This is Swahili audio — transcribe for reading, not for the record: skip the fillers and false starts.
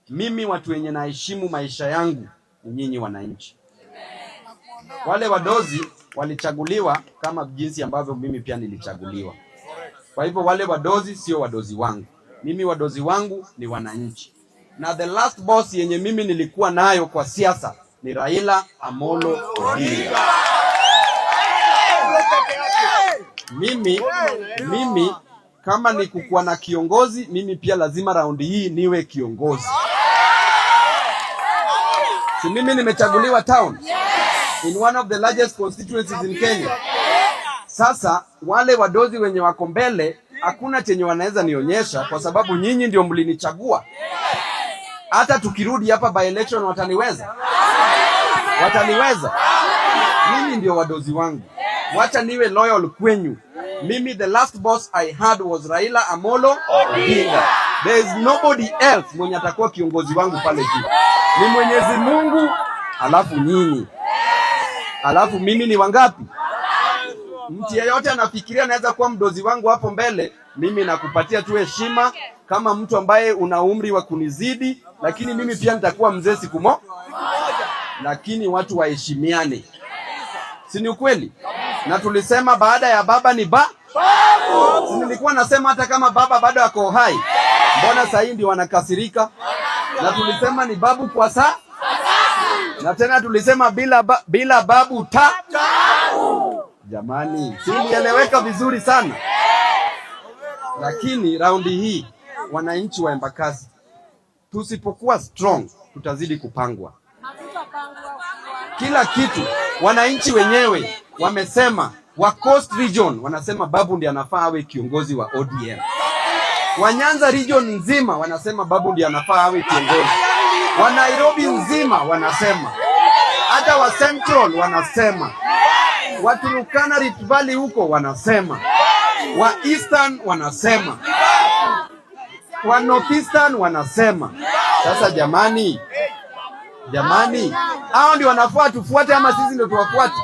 Mimi watu wenye naheshimu maisha yangu ni nyinyi wananchi. Wale wadozi walichaguliwa kama jinsi ambavyo mimi pia nilichaguliwa. Kwa hivyo wale wadozi sio wadozi wangu. Mimi wadozi wangu ni wananchi. Na the last boss yenye mimi nilikuwa nayo kwa siasa ni Raila Amolo Odinga. Mimi kama ni kukuwa na kiongozi, mimi pia lazima raundi hii niwe kiongozi. Si mimi nimechaguliwa town in one of the largest constituencies in Kenya. Sasa wale wadozi wenye wako mbele hakuna chenye wanaweza nionyesha, kwa sababu nyinyi ndio mlinichagua. Hata tukirudi hapa by election wataniweza? Wataniweza? Nyinyi ndio wadozi wangu, wacha niwe loyal kwenyu. Mimi the last boss I had was Raila Amolo Odinga. There is nobody else mwenye atakuwa kiongozi wangu pale juu, ni Mwenyezi Mungu, alafu nyinyi, alafu mimi ni wangapi? Mtu yeyote anafikiria anaweza kuwa mdozi wangu hapo mbele, mimi nakupatia tu heshima kama mtu ambaye una umri wa kunizidi, lakini mimi pia nitakuwa mzee siku moja, lakini watu waheshimiane, si ni ukweli? Na tulisema baada ya baba ni ba babu. Si nilikuwa nasema hata kama baba bado ako hai, mbona sasa ndio wanakasirika? Na tulisema ni babu kwa saa, na tena tulisema bila babu ta. Jamani, si ilieleweka vizuri sana? Lakini raundi hii wananchi wa Embakasi, tusipokuwa strong tutazidi kupangwa kila kitu. Wananchi wenyewe wamesema, wa Coast Region wanasema Babu ndiye anafaa awe kiongozi wa ODM. Wa Nyanza Region nzima wanasema Babu ndiye anafaa awe kiongozi. Wa Nairobi nzima wanasema, hata wa Central wanasema, wa Turkana Rift Valley huko wanasema, wa Eastern wanasema, wa Northeastern wanasema. Sasa jamani, jamani, hao ndio wanafaa tufuate ama sisi ndio tuwafuate?